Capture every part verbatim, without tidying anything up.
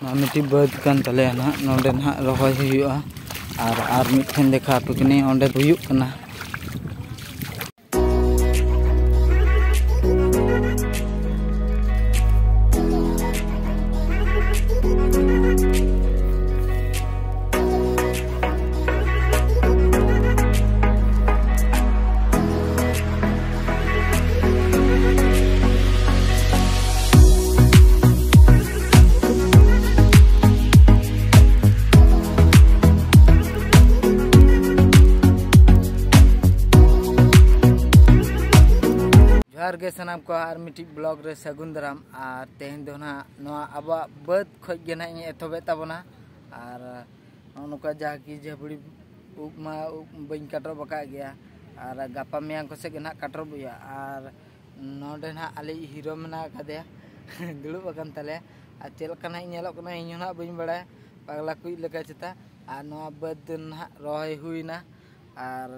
ᱱᱚᱣᱟ ᱢᱤᱫᱴᱤᱡ ᱵᱟᱹᱫᱽ ᱠᱟᱱ ᱛᱟᱞᱮᱭᱟ ᱱᱟᱦᱟᱜ, ᱱᱚᱰᱮ ᱱᱟᱦᱟᱜ ᱨᱚᱦᱚᱭ ᱦᱩᱭᱩᱜᱼᱟ᱾ ᱟᱨ, ᱟᱨ ᱢᱤᱫᱴᱷᱮᱱ ᱫᱮᱠᱷᱟᱣ ᱟᱯᱮ ᱠᱟᱹᱱᱟᱹᱧ, ᱚᱸᱰᱮ ᱦᱩᱭᱩᱜ ᱠᱟᱱᱟ᱾ ᱡᱚᱦᱟᱨ ᱜᱮ ᱥᱟᱱᱟᱢ ᱠᱚ, ᱟᱨ ᱢᱤᱫᱴᱤᱡ ᱵᱞᱚᱜ ᱨᱮ ᱥᱟᱹᱜᱩᱱ ᱫᱟᱨᱟᱢ᱾ ᱟᱨ ᱛᱮᱦᱮᱧ ᱫᱚ ᱱᱟᱦᱟᱜ ᱱᱚᱣᱟ ᱟᱵᱚᱣᱟᱜ ᱵᱟᱹᱫᱽ ᱠᱷᱚᱡ ᱜᱮ ᱱᱟᱦᱟᱜ ᱤᱧ ᱮᱛᱚᱦᱚᱵᱮᱫ ᱛᱟᱵᱚᱱᱟ᱾ ᱟᱨ ᱱᱚᱜᱼᱚ ᱱᱚᱝᱠᱟ ᱡᱟᱦᱟᱸ ᱠᱤ ᱡᱷᱟᱹᱵᱲᱤ ᱩᱵ ᱢᱟ ᱩᱵ ᱵᱟᱹᱧ ᱠᱟᱴᱨᱚᱵ ᱟᱠᱟᱫ ᱜᱮᱭᱟ, ᱟᱨ ᱜᱟᱯᱟ ᱢᱮᱭᱟᱝ ᱠᱚᱥᱮᱫ ᱜᱮ ᱱᱟᱦᱟᱜ ᱠᱟᱴᱨᱚᱵ ᱦᱩᱭᱩᱜᱼᱟ᱾ ᱟᱨ ᱱᱚᱰᱮ ᱱᱟᱦᱟᱜ ᱟᱞᱮᱭᱤᱡ ᱦᱤᱨᱳ ᱢᱮᱱᱟᱜ ᱟᱠᱟᱫᱮᱭᱟ, ᱫᱩᱲᱩᱵ ᱟᱠᱟᱱ ᱛᱟᱞᱮᱭᱟ᱾ ᱟᱨ ᱪᱮᱫ ᱞᱮᱠᱟ ᱱᱟᱦᱟᱜ ᱤᱧ ᱧᱮᱞᱚᱜ ᱠᱟᱱᱟ, ᱤᱧ ᱦᱚᱸ ᱱᱟᱦᱟᱜ ᱵᱟᱹᱧ ᱵᱟᱲᱟᱭᱟ, ᱯᱟᱜᱽᱞᱟ ᱠᱩᱡ ᱞᱮᱠᱟ ᱪᱮᱛᱟ᱾ ᱟᱨ ᱱᱚᱣᱟ ᱵᱟᱹᱫᱽ ᱫᱚ ᱱᱟᱦᱟᱜ ᱨᱚᱦᱚᱭ ᱦᱩᱭᱱᱟ, ᱟᱨ,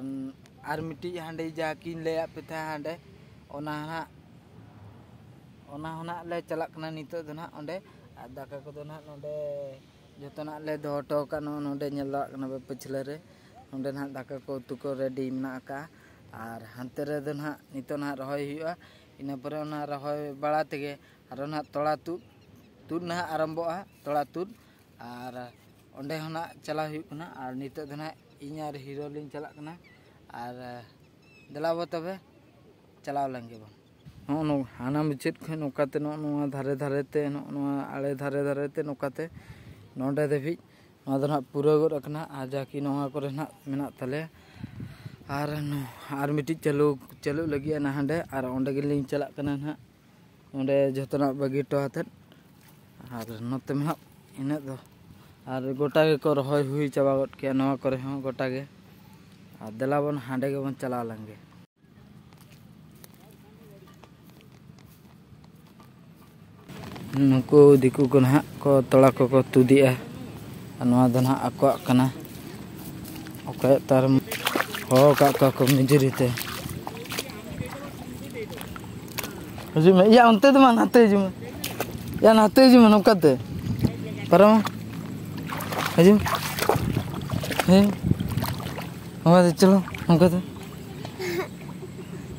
ᱟᱨ ᱢᱤᱫᱴᱤᱡ ᱦᱟᱸᱰᱮ ᱡᱟᱦᱟᱸ ᱠᱤᱱ ᱞᱟᱹᱭᱟᱫ ᱯᱮ ᱛᱟᱦᱮᱸᱫ ᱦᱟᱸᱰᱮ, ᱚᱱᱟ ᱱᱟᱦᱟᱜ, ᱚᱱᱟ ᱦᱚᱸ ᱱᱟᱦᱟᱜ ᱞᱮ ᱪᱟᱞᱟᱜ ᱠᱟᱱᱟ ᱱᱤᱛᱚᱜ ᱫᱚ ᱱᱟᱦᱟᱜ ᱚᱸᱰᱮ᱾ ᱟᱨ ᱫᱟᱠᱟ ᱠᱚᱫᱚ ᱱᱟᱦᱟᱜ ᱱᱚᱰᱮ ᱡᱚᱛᱚᱱᱟᱜ ᱞᱮ ᱫᱚᱦᱚ ᱦᱚᱴᱚ ᱟᱠᱟᱫ, ᱱᱚᱜᱼᱚ ᱱᱚᱰᱮ ᱧᱮᱞ ᱫᱟᱲᱮᱭᱟᱜ ᱠᱟᱱᱟ ᱯᱮ ᱯᱟᱹᱪᱷᱞᱟᱹ ᱨᱮ, ᱱᱚᱰᱮ ᱱᱟᱦᱟᱜ ᱫᱟᱠᱟ ᱠᱚ ᱩᱛᱩ ᱠᱚ ᱨᱮᱰᱤ ᱢᱮᱱᱟᱜ ᱟᱠᱟᱫᱼᱟ᱾ ᱟᱨ ᱦᱟᱱᱛᱮ ᱨᱮᱫᱚ ᱱᱟᱦᱟᱜ ᱱᱤᱛᱚᱜ ᱱᱟᱦᱟᱜ ᱨᱚᱦᱚᱭ ᱦᱩᱭᱩᱜᱼᱟ᱾ ᱤᱱᱟᱹ ᱯᱚᱨᱮ ᱚᱱᱟ ᱨᱚᱦᱚᱭ ᱵᱟᱲᱟ ᱛᱮᱜᱮ ᱟᱨᱚ ᱱᱟᱦᱟᱜ ᱛᱚᱲᱟ ᱛᱩᱫ, ᱛᱩᱫ ᱱᱟᱦᱟᱜ ᱟᱨᱟᱢᱵᱚᱜᱼᱟ, ᱛᱚᱲᱟ ᱛᱩᱫ᱾ ᱟᱨ ᱚᱸᱰᱮ ᱦᱚᱸ ᱱᱟᱦᱟᱜ ᱪᱟᱞᱟᱣ ᱦᱩᱭᱩᱜ ᱠᱟᱱᱟ᱾ ᱟᱨ ᱱᱤᱛᱚᱜ ᱫᱚ ᱱᱟᱦᱟᱜ ᱤᱧ ᱟᱨ ᱦᱤᱨᱳ ᱞᱤᱧ ᱪᱟᱞᱟᱜ ᱠᱟᱱᱟ᱾ ᱟᱨ ᱫᱮᱞᱟ ᱵᱚ ᱛᱚᱵᱮ, ᱪᱟᱞᱟᱣ ᱞᱮᱱ ᱜᱮᱵᱚᱱ᱾ ᱱᱚᱜᱼᱚ ᱱᱚᱣᱟ ᱦᱟᱱᱟ ᱢᱩᱪᱟᱹᱫ ᱠᱷᱚᱱ ᱱᱚᱝᱠᱟᱛᱮ, ᱱᱚᱜᱼᱚ ᱱᱚᱣᱟ ᱫᱷᱟᱨᱮ ᱫᱷᱟᱨᱮ ᱛᱮ, ᱱᱚᱜᱼᱚ ᱱᱚᱣᱟ ᱟᱲᱮ ᱫᱷᱟᱨᱮ ᱫᱷᱟᱨᱮ ᱛᱮ ᱱᱚᱝᱠᱟᱛᱮ ᱱᱚᱰᱮ ᱫᱷᱟᱹᱵᱤᱡ ᱱᱚᱣᱟ ᱫᱚ ᱱᱟᱦᱟᱜ ᱯᱩᱨᱟᱹᱣ ᱜᱚᱫ ᱟᱠᱟᱱᱟ᱾ ᱟᱨ ᱡᱟ ᱠᱤ ᱱᱚᱣᱟ ᱠᱚᱨᱮ ᱱᱟᱦᱟᱜ ᱢᱮᱱᱟᱜ ᱛᱟᱞᱮᱭᱟ᱾ ᱟᱨ ᱱᱚ-, ᱟᱨ ᱢᱤᱫᱴᱤᱡ ᱪᱟᱹᱞᱩ, ᱪᱟᱹᱞᱩᱜ ᱞᱟᱹᱜᱤᱫ ᱱᱟᱦᱟᱜ ᱦᱟᱸᱰᱮ, ᱟᱨ ᱚᱸᱰᱮ ᱜᱮᱞᱤᱧ ᱪᱟᱞᱟᱜ ᱠᱟᱱᱟ ᱱᱟᱦᱟᱜ᱾ ᱚᱸᱰᱮ ᱡᱚᱛᱚᱱᱟᱜ ᱵᱟᱹᱜᱤ ᱦᱚᱴᱚ ᱟᱛᱮᱫ, ᱟᱨ ᱱᱚᱛᱮ ᱢᱟ ᱱᱟᱦᱟᱜ ᱤᱱᱟᱹᱜ ᱫᱚ, ᱟᱨ ᱜᱚᱴᱟ ᱜᱮᱠᱚ ᱨᱚᱦᱚᱭ ᱦᱩᱭ ᱪᱟᱵᱟ ᱜᱚᱫ ᱠᱮᱜᱼᱟ ᱱᱚᱣᱟ ᱠᱚᱨᱮ ᱦᱚᱸ ᱜᱚᱴᱟ ᱜᱮ᱾ ᱟᱨ ᱫᱮᱞᱟ ᱵᱚᱱ ᱦᱟᱸᱰᱮ ᱜᱮᱵᱚᱱ ᱪᱟᱞᱟᱣ ᱞᱮᱱ ᱜᱮ᱾ ᱱᱩᱠᱩ ᱫᱤᱠᱩ ᱠᱚ ᱱᱟᱦᱟᱜ ᱠᱚ ᱛᱚᱲᱟ ᱠᱚᱠᱚ ᱛᱩᱫᱮᱜᱼᱟ᱾ ᱟᱨ ᱱᱚᱣᱟ ᱫᱚ ᱱᱟᱦᱟᱜ ᱟᱠᱚᱣᱟᱜ ᱠᱟᱱᱟ᱾ ᱚᱠᱚᱭᱟᱜ ᱛᱟᱨ ᱦᱚᱦᱚ ᱟᱠᱟᱫ ᱠᱚᱣᱟ ᱠᱚ ᱢᱚᱡᱩᱨᱤ ᱛᱮ᱾ ᱦᱤᱡᱩᱜ ᱢᱮ, ᱭᱟ, ᱚᱱᱛᱮ ᱫᱚ ᱵᱟᱝ, ᱱᱟᱛᱮ ᱦᱤᱡᱩᱜ ᱢᱮ᱾ ᱭᱟ, ᱱᱟᱛᱮ ᱦᱤᱡᱩᱜ ᱢᱮ, ᱱᱚᱝᱠᱟ ᱛᱮ᱾ ᱯᱟᱨᱚᱢ ᱦᱤᱡᱩᱜ᱾ ᱦᱮᱸ, ᱱᱚᱝᱠᱟ ᱛᱮ ᱪᱚᱞᱚ, ᱱᱚᱝᱠᱟ ᱛᱮ᱾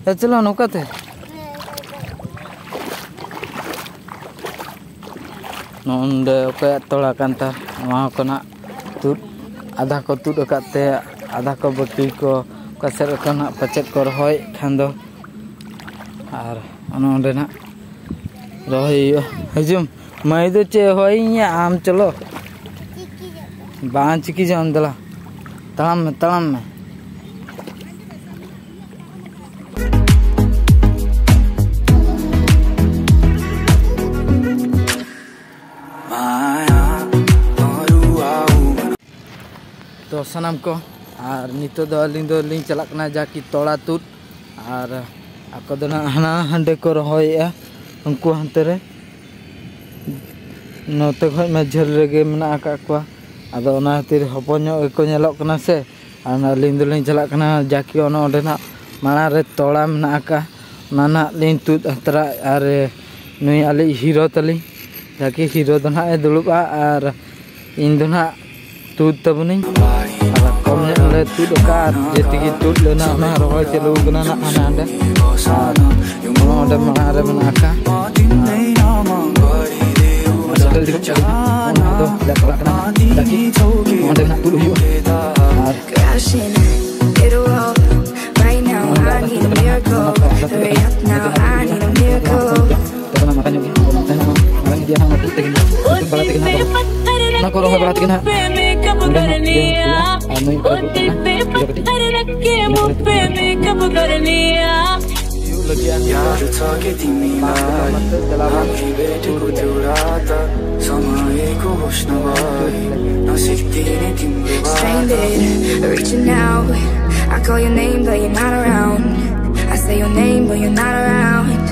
ᱦᱮᱸ, ᱪᱚᱞᱚ, ᱱᱚᱝᱠᱟ ᱛᱮ᱾ ᱱᱚᱜᱼᱚ ᱱᱚᱰᱮ ᱚᱠᱚᱭᱟᱜ ᱛᱚᱲᱟ ᱠᱟᱱ ᱛᱟᱭ, ᱱᱚᱣᱟ ᱠᱚ ᱱᱟᱜ ᱛᱩᱫ, ᱟᱫᱷᱟ ᱠᱚ ᱛᱩᱫ ᱟᱠᱟᱫ ᱛᱮ, ᱟᱫᱷᱟ ᱠᱚ ᱵᱟᱹᱠᱤ ᱠᱚ ᱚᱠᱟ ᱥᱮᱫ ᱨᱮᱠᱚ ᱱᱟᱜ ᱯᱟᱪᱮᱫ ᱠᱚ ᱨᱚᱦᱚᱭᱮᱫ ᱠᱷᱟᱱ ᱫᱚ᱾ ᱟᱨ ᱚᱱᱮ ᱚᱸᱰᱮ ᱱᱟᱜ ᱨᱚᱦᱚᱭ ᱦᱩᱭᱩᱜᱼᱟ᱾ ᱦᱤᱡᱩᱜ ᱢᱟᱹᱭ ᱫᱚ ᱪᱮᱫ ᱦᱚᱭᱤᱧᱟ ᱟᱢ, ᱪᱚᱞᱚ᱾ ᱵᱟᱝ ᱪᱤᱠᱤ ᱡᱚᱢ, ᱫᱮᱞᱟ᱾ ᱛᱟᱲᱟᱢ ᱢᱮ, ᱛᱟᱲᱟᱢ ᱢᱮ᱾ ᱛᱚ ᱥᱟᱱᱟᱢ ᱠᱚ, ᱟᱨ ᱱᱤᱛᱚᱜ ᱫᱚ ᱟᱹᱞᱤᱧ ᱫᱚᱞᱤᱧ ᱪᱟᱞᱟᱜ ᱠᱟᱱᱟ ᱡᱟᱠᱤ ᱛᱚᱲᱟ ᱛᱩᱫ, ᱟᱨ ᱟᱠᱚ ᱫᱚ ᱱᱟᱜ ᱦᱟᱱᱟ ᱦᱟᱸᱰᱮ ᱠᱚ ᱨᱚᱦᱚᱭᱮᱫᱼᱟ, ᱩᱱᱠᱩ ᱦᱟᱱᱛᱮ ᱨᱮ᱾ ᱱᱚᱛᱮ ᱠᱷᱚᱡ ᱢᱟ ᱡᱷᱟᱹᱞ ᱨᱮᱜᱮ ᱢᱮᱱᱟᱜ ᱟᱠᱟᱫ ᱠᱚᱣᱟ, ᱟᱫᱚ ᱚᱱᱟ ᱠᱷᱟᱹᱛᱤᱨ ᱦᱚᱯᱚᱱ ᱧᱚᱜ ᱜᱮᱠᱚ ᱧᱮᱞᱚᱜ ᱠᱟᱱᱟ ᱥᱮ᱾ ᱟᱨ ᱟᱹᱞᱤᱧ ᱫᱚᱞᱤᱧ ᱪᱟᱞᱟᱜ ᱠᱟᱱᱟ ᱡᱟᱠᱤ ᱚᱱᱮ ᱚᱸᱰᱮᱱᱟᱜ ᱢᱟᱲᱟᱝ ᱨᱮ ᱛᱚᱲᱟ ᱢᱮᱱᱟᱜ ᱟᱠᱟᱫ, ᱚᱱᱟ ᱱᱟᱜ ᱞᱤᱧ ᱛᱩᱫ ᱦᱟᱛᱟᱨᱟ᱾ ᱟᱨ ᱱᱩᱭ ᱟᱞᱮᱭᱤᱡ ᱦᱤᱨᱳ ᱛᱟᱹᱞᱤᱧ, ᱡᱟᱠᱤ ᱦᱤᱨᱳ ᱫᱚ ᱱᱟᱜ ᱮ ᱫᱩᱲᱩᱵᱼᱟ ᱟᱨ ᱤᱧ ᱫᱚ ᱱᱟᱜ ᱛᱩᱫ ᱛᱟᱵᱚᱱᱟᱹᱧ᱾ ᱟᱨ ᱠᱚᱢ ᱧᱚᱜ ᱞᱮ ᱛᱩᱫ ᱟᱠᱟᱫ, ᱟᱨ ᱡᱮ ᱛᱮᱜᱮ ᱛᱩᱫ ᱞᱮᱱᱟ, ᱚᱱᱟ ᱨᱚᱦᱚᱭ ᱪᱟᱹᱞᱩ ᱠᱟᱱᱟ ᱱᱟᱜ ᱦᱟᱱᱟ ᱦᱟᱸᱰᱮ᱾ ᱟᱨ ᱚᱱᱟ ᱚᱸᱰᱮ ᱢᱟᱲᱟᱝ ᱨᱮ ᱢᱮᱱᱟᱜ ᱟᱠᱟᱫ᱾ ᱥᱮᱴᱮᱞ ᱡᱩᱞᱩᱜ ᱠᱟᱱᱟ᱾ ᱚᱱᱟ ᱫᱚ ᱞᱮ ᱪᱟᱞᱟᱜ ᱠᱟᱱᱟ ᱡᱟᱠᱤ, ᱚᱸᱰᱮ ᱱᱟᱜ ᱛᱩᱫ ᱦᱩᱭᱩᱜᱼᱟ᱾ ᱟᱨ Crashing it all up. Right now, I need a miracle. Hurry up now, I need a miracle. ᱛᱚᱵᱮ ᱱᱟᱜ ᱢᱟᱨᱟᱝ ᱧᱚᱜ ᱜᱮ, ᱟᱫᱚ ᱱᱚᱛᱮ ᱱᱟᱜ ᱢᱟᱨᱟᱝ ᱤᱫᱤᱭᱟ ᱱᱟᱜ, ᱚᱱᱟ ᱛᱩᱫ ᱛᱮᱜᱮ ᱱᱟᱜ, ᱛᱩᱫ ᱵᱟᱲᱟ ᱛᱮᱜᱮ ᱱᱟᱜ, ᱚᱱᱟ ᱠᱚ ᱨᱚᱦᱚᱭ ᱵᱟᱲᱟ ᱛᱮᱜᱮ ᱱᱟᱜ, ᱚᱸᱰᱮ ᱱᱟᱜ ᱤᱭᱟᱹ ᱦᱩᱭᱩᱜᱼᱟ᱾ ᱟᱨ ᱱᱩᱭ ᱚᱠᱚᱭ ᱠᱚ ᱠᱟᱱᱟ, ᱤᱭᱟᱹ ᱠᱟᱹᱴᱤᱡ᱾ ᱦᱩᱭᱩᱜ ᱞᱟᱹᱜᱤᱫ ᱟᱨ ᱱᱤᱛᱚᱜ ᱫᱚ ᱪᱟᱞᱟᱣ ᱵᱚᱱ᱾ Stranded, reaching out. I call your name, but you're not around. I say your name, but you're not around.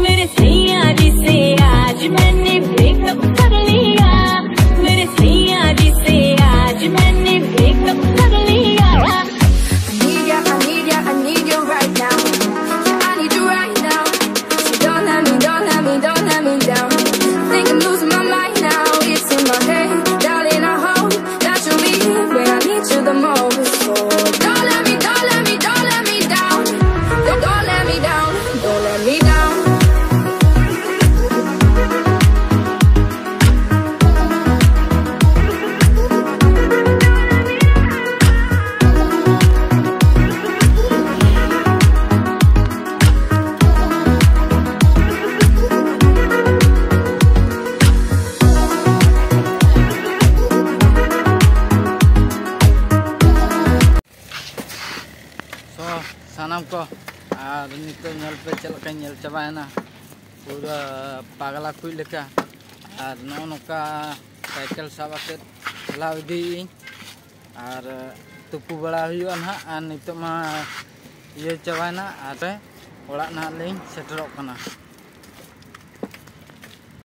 मेरे सैया जी से आज मैंने ब्रेकअप कर लिया। मेरे सैया जी से आज मैंने एक पगलिया। I need ya, I need ya, I need you right now. Yeah, I need you right now. So don't let me, don't let me, don't let me down. Think I'm losing my mind now. It's in my head, darling. I hope that you'll be here when I need you the most. So don't let me, don't let me, don't let me down. Don't, don't let me down. Don't let me down. So, ᱥᱟᱱᱟᱢ ᱠᱚ, ᱟᱨ ᱱᱤᱛᱚᱜ ᱧᱮᱞ ᱯᱮ ᱪᱮᱫ ᱞᱮᱠᱟᱧ ᱧᱮᱞ ᱪᱟᱵᱟᱭᱮᱱᱟ, ᱯᱩᱨᱟᱹ ᱯᱟᱜᱽᱞᱟ ᱠᱩᱡ ᱞᱮᱠᱟ᱾ ᱟᱨ ᱱᱚᱜᱼᱚ ᱱᱚᱝᱠᱟ ᱥᱟᱭᱠᱮᱞ ᱥᱟᱵ ᱠᱟᱛᱮᱫ ᱪᱟᱞᱟᱣ ᱤᱫᱤᱭᱮᱫᱟᱹᱧ᱾ ᱟᱨ ᱛᱩᱯᱩ ᱵᱟᱲᱟ ᱦᱩᱭᱩᱜᱼᱟ ᱱᱟᱦᱟᱜ᱾ ᱟᱨ ᱱᱤᱛᱚᱜ ᱢᱟ ᱤᱭᱟᱹ ᱪᱟᱵᱟᱭᱮᱱᱟ, ᱟᱨ ᱚᱲᱟᱜ ᱱᱟᱦᱟᱜ ᱞᱤᱧ ᱥᱮᱴᱮᱨᱚᱜ ᱠᱟᱱᱟ᱾